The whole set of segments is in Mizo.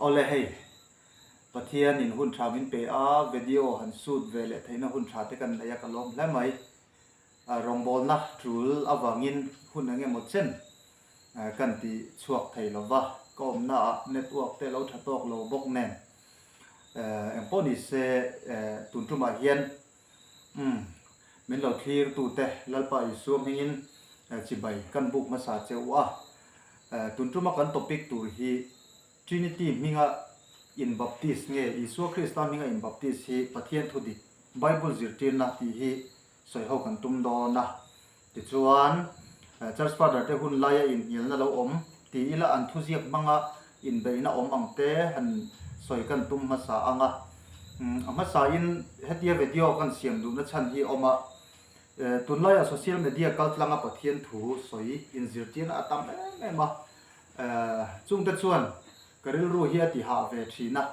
Awle hei, Pathian in hun tha min pe a, video han shoot ve leh theihna hun tha te kan nei a ka lawm hle mai. Rawngbawlna tul avangin hun eng emaw chen kan ti chhuak thei lo va, ka awmna ah network te lo tha tawk lo bawk nen eng pawh ni se tun tumah hian umm min lo thlir tute Lalpa Isua hmingin chibai kan buk hmasa che u a, tun tuma kan topic tur hi Trinity hminga in baptist nge Isua Krista hminga in baptist hi Pathian thu dik Bible zirtirna tih hi sawi ho kan tum dawn a. Tichuan, Church Father te hun laia inhnialna lo awm ti ila an thuziak hmanga inbeihna awm ang te han sawi kan tum hmasa ang a. A hmasain hetia video kan siam duhna chhan hi a awm a, tunlaia social media kaltlanga Pathian thu sawi inzirtirna a tam em em a, chungte chuan ka rilru hi a ti hah ve thin a.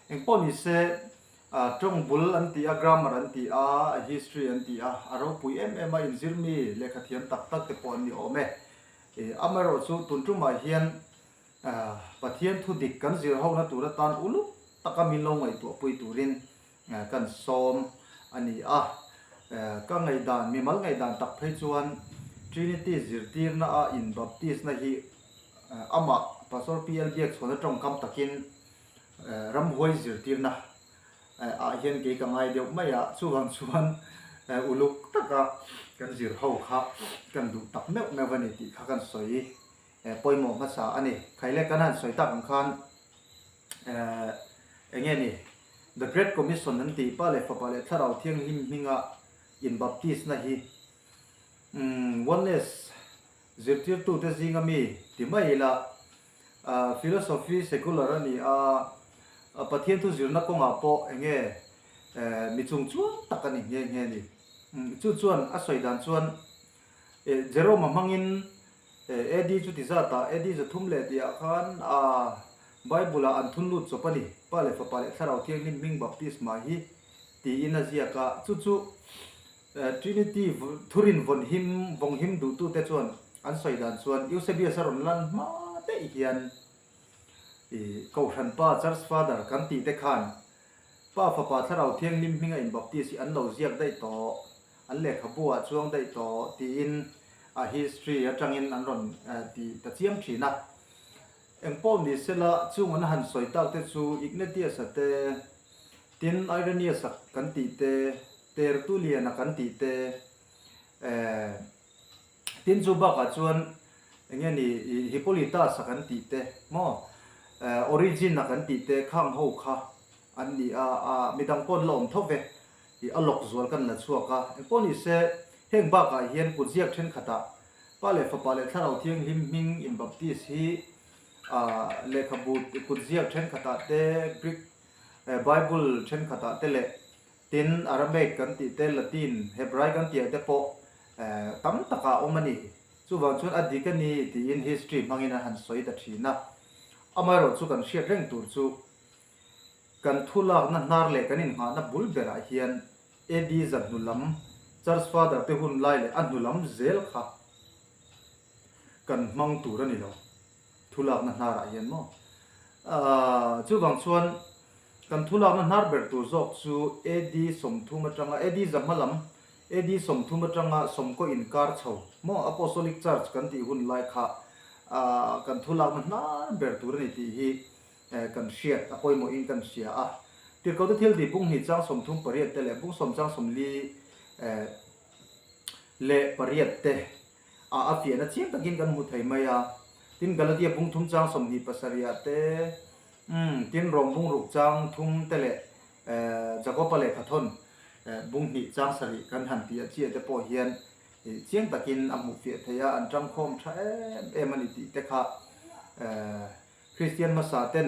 Engpawh nise Tawng bul an ti a, grammar an ti a, history an ti a, a ropui em em a, inzir mi lehkha thiam tak tak te pawh an ni awm e. Amaherawh chu tun tumah hian Pathian thu dik kan zir hona tur atan uluk taka min lo ngaihtuahpui turin kan sawm a ni a. Ka ngaihdan, mimal ngaihdan tak phei chuan Trinity zirtirna a in baptist na hi amah Pastor PL Biakchhuana tawngkam takin Ramhuai zirtirna ah hian kei ka ngai deuh mai a, chuvang chuan uluk taka kan zir ho kha kan duh tak meuh meuh a ni tih kha kan sawi pawimawh hmasa a ni. Khaile kan han sawi tak ang khan eng nge ni The Great Commission an tih Pa leh Fapa leh Thlarau Thianghlim hminga in baptist na hi Oneness zirtirtute zinga mi ti mai ila Philosophy secular a ni a, Pathian thu zirna kawngah pawh eng nge mi chung chuang tak a ni nghe nghe a ni. Chu chuan a sawi dan chuan Jerome-a hmangin AD chuti zatah AD 300 tihah khan Bible-ah an thun lut chawp a ni, Pa leh Fapa leh Thlarau Thianghlim hming baptisma hi tiin a ziak a, chu chu Trinity thurin vawnhim vawnghim duhtute chuan an sawi dan chuan Eusebius a rawn lan hma daih hian i Kohhran Pa, Church Father, kan tih te khan Pa Fapa Thlarau Thianghlim hminga in baptist hi an lo ziak daih tawh, an lehkhabu ah chuang daih tawh tiin a history atangin an rawn ti ta chiam thin a. Engpawh ni sela chung an han sawi tak te chu Ignatius-a te, Tin, Irenaeus-a kan tih te, Tertullian-a kan tih te, eh, tin chu bakah chuan eng nge ni, Hippolytus-a kan tih te, maw, eh, Origen-a kan tih te khang ho kha an ni a, a, midang pawh an la awm tho ve, i a lawk zual kan la chhuak a. Engpawh ni se, heng bakah hian kutziak thenkhatah Pa leh Fapa leh Thlarau Thianghlim hming in baptist hi, ah, lehkhabu kutziak thenkhatah te, Greek Bible thenkhatah te leh tin Aramaic kan tih te, Latin, Hebrai kan tih ah te pawh tam takah a awm a ni. Chuvang chuan a dik a ni tiin history hmangin an han sawi ta thin a. Amaherawh chu kan hriat reng tur chu kan thu lakna hnar leh kan inngahna bul berah hian AD zahnu lam Church Father te hun lai leh a hnu lam zel kha kan hmang tur a ni lo. Thu lakna hnarah hian maw? Aaa, chuvang chuan kan thu lakna hnar ber tur zawk chu AD 30 atanga, AD zahma lam, AD 30 atanga sawmkaw inkar chho maw? Apostolic Church kan tih hun lai kha aaa kan thu lakna hnar ber tur a ni tih hi kan hriat a pawimawhin kan hria a. Tirhkohte thil tih bung hnih chang 38 te leh bung sawm chang 48 te A a fiahna chiang takin kan hmu thei mai a. Tin, Galatia bung thum chang 27 ah te, umm, tin Rom bung ruk chang thum te leh Jakoba lehkha thawn bung hnih chang sarih kan han tih a chiah te pawh hian chiang takin a hmuh fiah thei a, an tangkhawm tha em em a ni tih te kha Kristian hmasa ten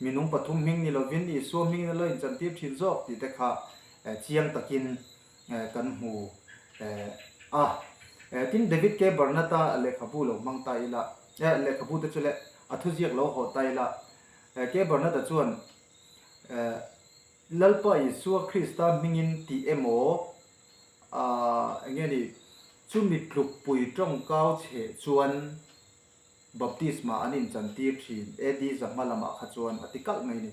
minung pathum hming ni lovin Isua hmingin a lo inchantir thin zawk tih te kha chiang takin kan hmu a. Tin, David K. Barnett-a lehkhabu lo hmang ta ila, lehkhabu te chu leh a thuziak lo haw ta ila, K. Barnett-a chuan Lalpa Isua Krista hmingin tih emaw, eng nge ni, chumi tlukpui tawngkau chheh chuan. Baptisma an inchantir thin AD zahma lamah kha chuan a ti kalh mai a ni.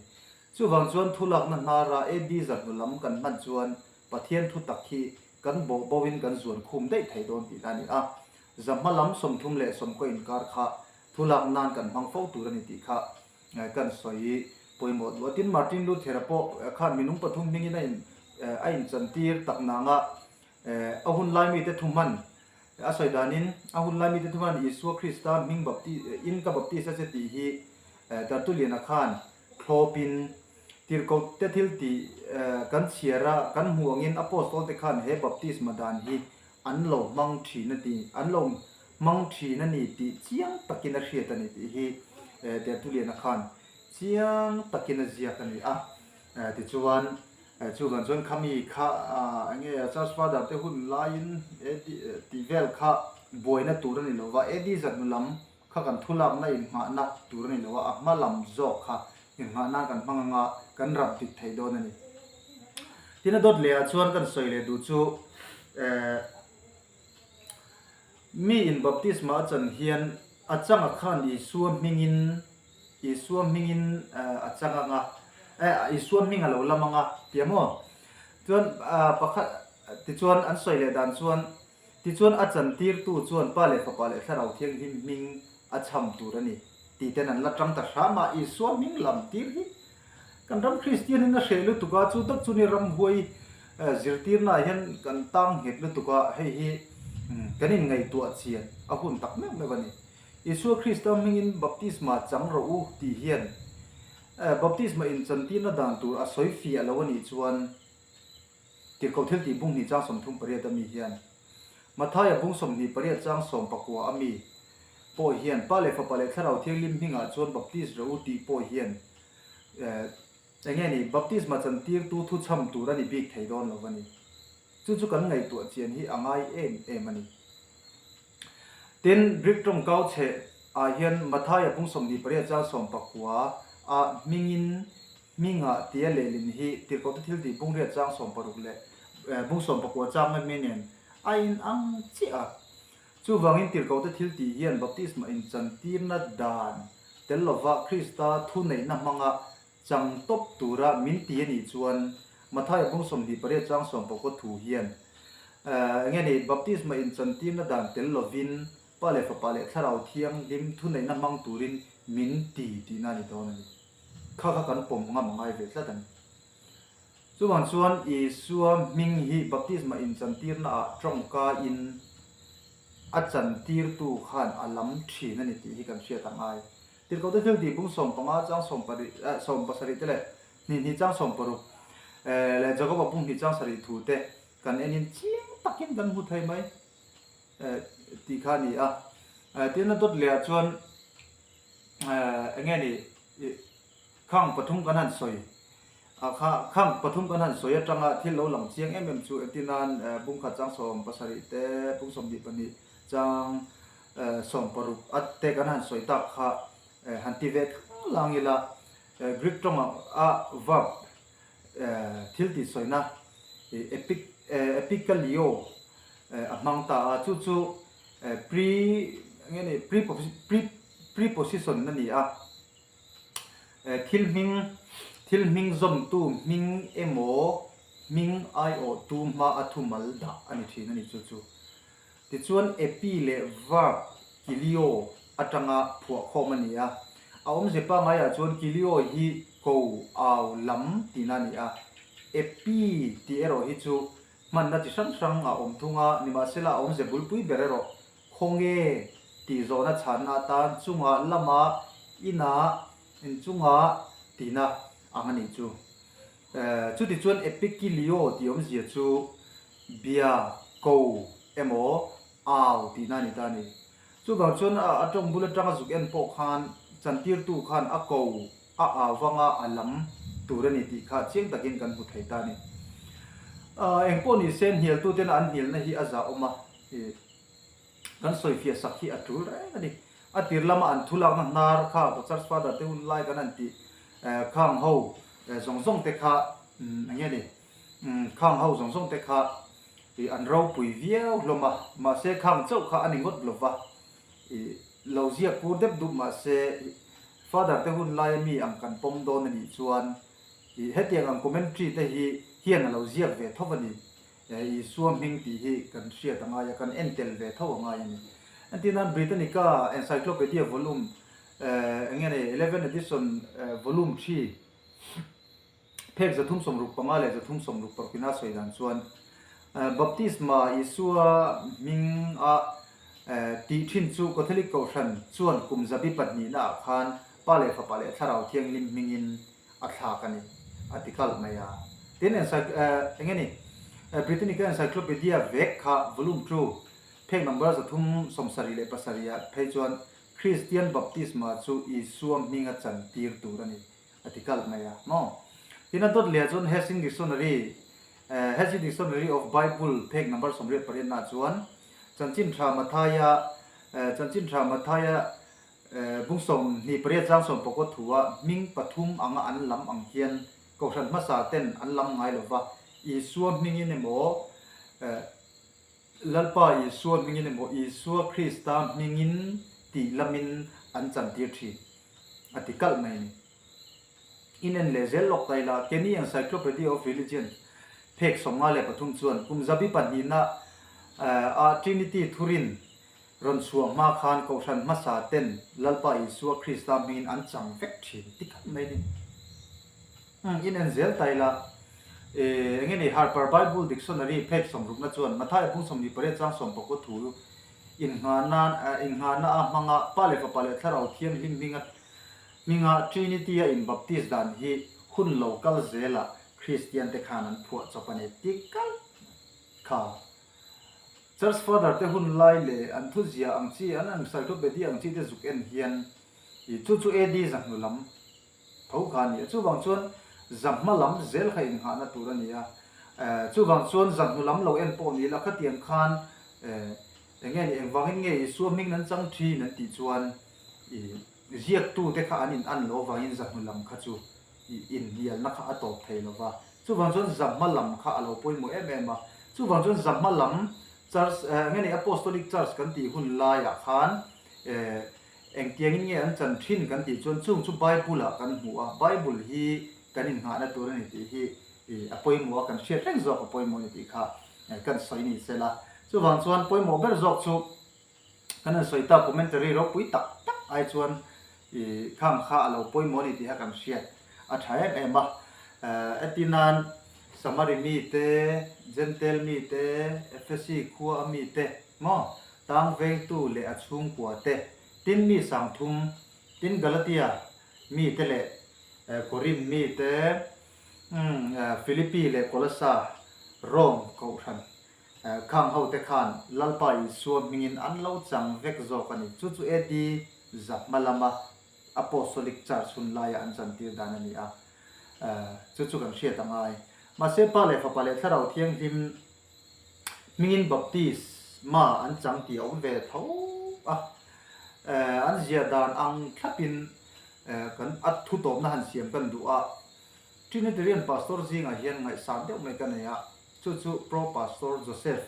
Chuvang chuan thulakna hnara AD zahnu lam kan hman chuan Pathian thutak hi kan bawh bo in kan zuan khum daih thei dawn tihna a ni a. Zahma lam 30 sawmkaw inkar kha thulak nan kan hmang fo tur a ni tih kha kan sawi pawimawh duh a. Tin, Martin Luther-a pawh khan minung pathum hmingin a in a inchantir tak nanga a hun lai mite thuhman a sawi danin a hun lai mite thuhman Isua Krista hming bapti in ka baptist a che tih hi Tertullian-a khan thlawpin tirhkohte thil tih kan chhiar a, kan hmuh angin Apostol te khan he baptisma dan hi an lo hmang thin a ti, an lo hmang thin a ni tih chiang takin a hriat a ni tih hi Tertullian-a khan chiang takin a ziak a ni a. Tichuan, chuvang chuan khami kha eng nge Church Father te hun laiin tih vel kha buaina tur a ni lo va, AD zat hnu lam kha kan thulakna innghahna tur a ni lo a, a hma lam zawk kha innghah nan kan hmang anga kan rap dik thei dawn a ni. Tin a dawt lehah chuan kan sawi leh duh chu eh mi in baptisma a chan hian a changa khan Isua hmingin Isua hmingin a chang anga eh Isua hming a lo lam anga tia maw? Chuan pakhat tichuan an sawi leh dan chuan Tichuan a chantirtu chuan Pa leh Fapa leh Thlarau Thianghlim hming a chham tur a ni tih ten an la tang ta hram a, Isua hming lam tir hi kan ram Kristian in a hreh lutuk a, chu tak chu ni ramhuai zirtirna ah hian kan tang nghet lutuk a, hei hi kan inngaihtuah chian a hun tak meuh meuh a ni. Isua Krista hmingin baptisma chang rawh u tih hian baptisma inchantirna dan tur a sawi fiah lo a nih chuan, Tirhkoh thil tih bung hnih chang 38 a mi hian Mathaia bung 28 chang 19 a mi pawh hian Pa leh Fapa leh Thlarau Thianghlim hmingah chuan baptis rawh u tih pawh hian eng nge ni baptisma chantirtu thuchham tur a ni bik thei dawn lo a ni. Chu chu kan ngaihtuah chian hi a ngai em em a ni. Tin, Greek tawng kau chheh ah hian Mathaia bung 28 chang 19 ah hmingin Hminga tia lehlin hi tirhkohte thil tih bungriat chang 16 leh bung 19 chang emaw nen a inang chiah a. Chuvangin tirhkohte thil tih hian baptisma inchantirna dan tel lova Krista thuneihna hmanga chang tawp tura min ti a nih chuan Mathaia bung 28 chang 19 thu hian eng nge ni baptisma inchantirna dan tel lovin Pa leh Fapa leh Thlarau Thianghlim thuneihna hmang turin min ti tihna a ni dawn a ni. Kha kha kan pawm ngam a ngai ve tlat a ni. Chuvang chuan Isua hming hi baptisma inchantirna ah tawngka in a chantirtu khan a lam thin a ni tih hi kan hriat a ngai. Tirhkohte thil tih bung 15 chang sawmparih eh 17 te leh hnih hnih chang 16 eh leh Jakoba bung hnih chang sarih thu te kan en in chiang takin kan hmu thei mai eh tih kha a ni a. Eh tin a dawt leh ah chuan eng nge ni khang pathum kan han sawi a kha khang pathum kan han sawi atanga thil lo lang chiang em em chu entir nan bung khat chang 17 te bung 22 chang 60 a te kan han sawi tak kha han ti ve thang lang ila Greek tawng a verb thil tih sawina epic epikaleo a hmang ta a chu chu Pre nge ni pre pre preposition a ni a, thil hming thil hming zawmtu hming emaw hming aiawhtu hma a thumal dah a ni thin a ni chu chu. Tichuan epi leh verb kilio atanga phuahkhawm a ni a, a awmze pangaiah chuan kilio hi ko au lam tihna a ni a, epi tih erawh hi chu Hmanna chi hrang hrang a awm thung a, nimahsela a awmze bulpui ber erawh khawnge tih zawhna chhanna atan chungah lamah inah inchungah tihna ang a nih chu. Chutichuan Epikilio tih awmzia chu bia, ko emaw au tihna a ni ta a ni. Chuvang chuan a tawng bul atanga zuk en pawh khan chantirtu khan a ko a au vanga a lam tur a ni tih kha chiang takin kan hmu thei ta a ni. Eng pawh ni se hnialtuten an hnialna hi a zah awm a, kan sawifiah sak hi a tul reng a ni. A tir lama an thulakna hnar kha ka Church Father te hun lai kan han tih khang ho zawng zawng te kha eng nge ni khang ho zawng zawng te kha an ropui viau hlawm a, mahse khang chauh kha a ni ngawt lova. Lo ziak pur dep dup mah se, Father te hun laia mi ang kan pawm dawn a nih chuan ih hetiang ang commentary te hi hian a lo ziak ve tho a ni. Isua hming tih hi kan hriat a ngai a, kan en tel ve tho a ngai a ni. Entir nan Britannica Encyclopedia Volume eng nge ni Eleven Edition Volume Xii Phek 365 leh 366 ina sawi dan chuan Baptisma Isua hminga tih thin chu Catholic Kohhran chuan kum zabi pahnihna ah khan Pa leh Fapa leh Thlarau Thianghlim hmingin a thlak a ni a ti kalh mai a. Tin eng nge ni Britannica Encyclopedia vek kha Volume Two phek number 377 ah phei chuan Kristian Baptisma chu Isua hminga chantir tur a ni. A ti kalh mai a maw? Tin a dawt leh chuan Hessing Dictionary, Hessing Dictionary of Bible phek number 88 nah chuan Chanchin Tha Mathaia, Chanchin Tha Mathaia bung 28 chang 19 thua hming pathum anga an lam ang hian Kohhran hmasa ten an lam ngai lova, Isua hmingin emaw, Lalpa Isua hmingin emaw Isua Krista hmingin tih lamin an chantir thin a ti kalh mai a ni. Inen leh zel lawk ta ila, Kenny Encyclopedia of Religion phek 53 chuan kum zabi pahnihna a Trinity thurin rawn chhuah hma khan Kohhran hmasa ten Lalpa Isua Krista hmingin an chang vek thin ti kalh mai a ni. Umm, in en zel ta ila. Eh, enge ni, Harper Bible Dictionary phek sawmrukna chuan Mathaia bung 28 chang 19 thu innghah nan, innghahna a hmanga Pa leh Fapa leh Thlarau Thianghlim hminga hminga Trinity a inbaptis dan hi hun lo kal zelah Kristian te khan an phuah chawp a ni ti kalh kha. Church Father te hun lai leh an thuzia ang chi, an encyclopedia ang chi te zuk en hian i chu chu AD zahnu lam Tho kha a ni a, chuvang chuan zahma lam zel kha innghahna tur a ni a, chuvang chuan zahnu lam lo en pawh ni la khatiang khan eng nge ni engvangin nge Isua hming nan chang thin an tih chuan i ziaktute kha an in an lo avangin zahnu lam kha chu i inhnialna kha a tawp thei lo va, chuvang chuan zahma lam kha a lo pawimawh em em a, chuvang chuan zahma lam Church eng nge ni Apostolic Church kan tih hun laiah khan Engtiangin nge an chan thin kan tih chuan chung chu Bible-ah kan hmu a, Bible hi kan innghahna tur a ni tih hi a pawimawh a, kan hriat reng zawk a pawimawh a ni tih kha kan sawi ni se la. Chuvang chuan pawimawh ber zawk chu kan han sawi ta commentary ropui tak tak ai chuan khang kha a lo pawimawh a ni tih kha kan hriat a tha em em a. Entir nan Samari mite, Jentail mite, Ephesi khua a mite maw Tang vengtu leh a chhungkua te, tin mi 3000, tin Galatia mi te leh Korinth mi te, Philippi leh Kolossa, Rome kohhran khang ho te khan Lalpa Isua hmingin an lo chang vek zawk a ni. Chu chu AD za hma lama Apostolic Church hun laia an chantir dan a ni a, chu chu kan hriat a ngai. Mahse Pa leh Fapa leh Thlarau Thianghlim Hmingin baptisma an chang tih a awm ve tho a, an zia dan ang thlapin kan a thutawpna han siam kan duh a. Trinitarian Pastor zingah hian ngaihsan deuh mai ka nei a, chu chu Pro Pastor Joseph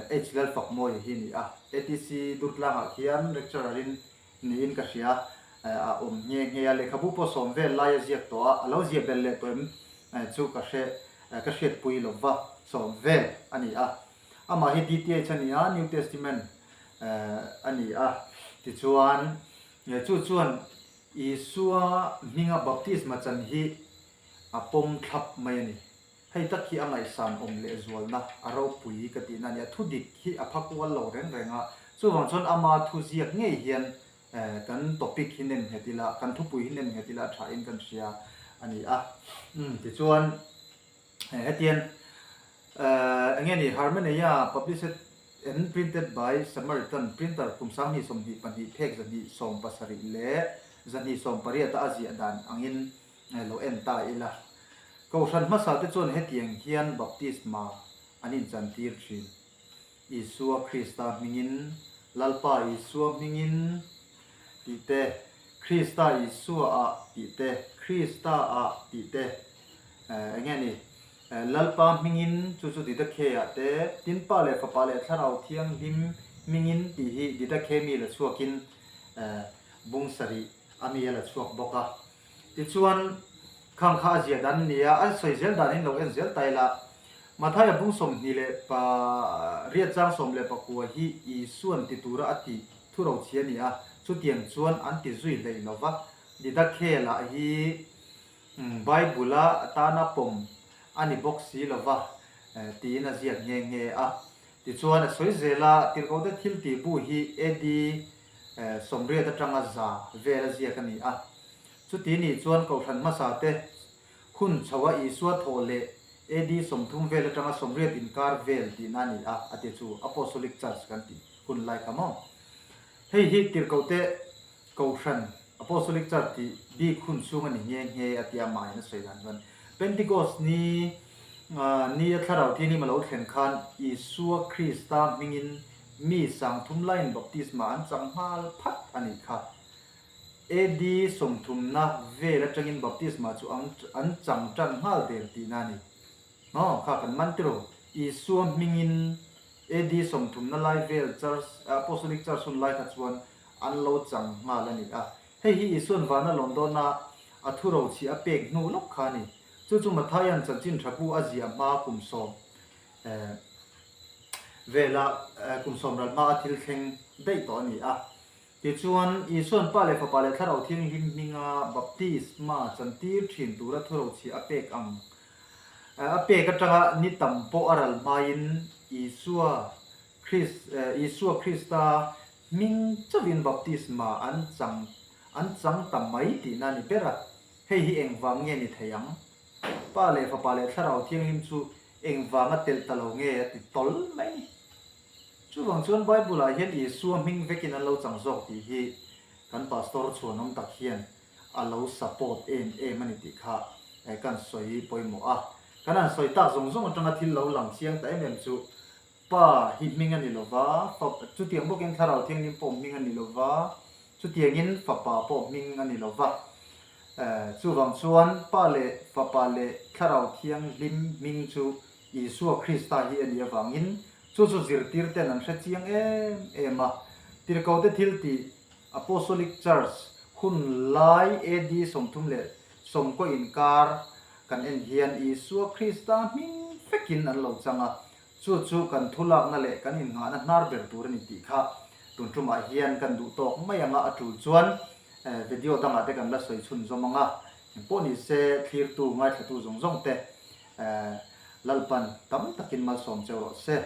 H. Lalfakmawia hi a ni a. ATC Durtlangah khian lecturer in niin ka hria, a awm nghe nghe a, lehkhabu pawh sawm vel lai a ziak tawh a, a lo ziah belh leh tawh em chu ka hre ka hriatpui lo va sawm vel a ni a. Amah hi DTH a ni a, New Testament a ni a. Tichuan, chu chuan Isua hminga baptisma chan hi a pawm thlap mai a ni. Hei tak hi a ngaihsan awm lehzualna a ropui ka tihna a ni. A thu dik hi a pha kual lo reng reng a, chuvang chuan ama thu ziak ngei hian kan topic hi nem nghet ila, kan thupui hi nem nghet ila a thain kan hria a ni a. Tichuan hetian eng nge ni Harmeneia published and printed by Samaritan Printer kum 2022 phek 270 leh 280 a a ziah dan angin lo en ta ila. Kohhran hmasa te chuan hetiang hian baptisma an inchantir thin. Isua Krista hmingin, Lalpa Isua hmingin tih te, Krista Isua ah tih te, Krista ah tih te, eng nge ni, Lalpa hmingin chu chu Didakhe ah te, tin Pa leh Fapa leh Thlarau Thianghlim hmingin tih hi Didakhe mi la chhuakin bung sarih a mi a la chhuak bawk a. Tichuan, khang kha a ziah dan a ni a, a sawi zel danin lo en zel ta ila, Mathaia bung 28 chang 19 hi Isuan ti tura a tih thu rochhi a ni a, chutiang chuan an ti zui hleih lo va, Didakhe lah hi Bible-a atana pawm a ni bawk si lo va, tiin a ziak nghe nghe a. Tichuan a sawi zel a, Tirhkohte thil tih bu hi AD 80 atanga 100 vel a ziak a ni a. Chuti nih chuan Kohhran hmasa te hun chho a Isua thawh leh AD 30 vel atanga 80 inkar vel tihna a ni a, a ti chu Apostolic Church kan tih hun lai kha maw? Hei hi Tirhkohte Kohhran Apostolic Church tih bik hun chhung a ni nghe nghe a tia mahin a sawi dan chuan Pentecost ni ni a thlarau thianghlim a lo thlen khan Isua Krista hmingin mi 3000 laiin baptisma an chang nghal phat a nih kha. AD 30na vel atangin baptisma chu an chang tan nghal der tihna a ni. Aw, kha kan man tiraw? Isua hmingin AD 30na lai vel Church, Apostolic Church hun lai kha chuan an lo chang nghal a ni a. Hei hi Isua'n vana lawn dawna a thu rochhi a pek hnu lawk kha a ni. Chu chu Mathaia'n chanchin tha bu a ziah hma kum sawm vela kum sawm ral hma a thil thleng daih tawh a ni a. Tichuan, Isua'n Pa leh Fapa leh Thlarau Thianghlim hminga baptisma chantir thin tura thu rochhi a pek ang a pek atanga ni tam pawh a ral hmain Isua Isua Krista Hming chauhin baptisma an chang an chang ta mai tihna a ni ber a, hei hi engvang nge ni thei ang? Pa leh Fapa leh Thlarau Thianghlim chu engvanga telh ta lo nge a ti tawl mai ni. Chuvang chuan Bible-ah hian Isua hming vekin an lo chang zawk tih hi kan pastor chhuanawm tak hian a lo support em em a ni tih kha kan sawi pawimawh a. Kan han sawi tak zawng zawng atanga thil lo lang chiang ta em em chu Pa hi hming a ni lo va, fa, chutiang bawkin Thlarau Thianghlim pawh hming a ni lo va, chutiangin Fapa pawh hming a ni lo va. Chuvang chuan Pa leh Fapa leh Thlarau Thianghlim hming chu Isua Krista hi a nih avangin chu chu zirtirten an hre chiang em em a. Tirhkohte thiltih, Apostolic Church, hun lai AD 39 inkar kan en hian Isua Krista hming vekin an lo chang a, Chu chu kan thu lakna leh kan innghahna hnar ber tur a ni tih kha tun tumah hian kan duh tawk mai anga a tul chuan video dangah te kan la sawi chhunzawm ang a, engpawh ni se thlirtu ngaithlatu zawng zawng te Lalpan tam takin malsawm cheu rawh se.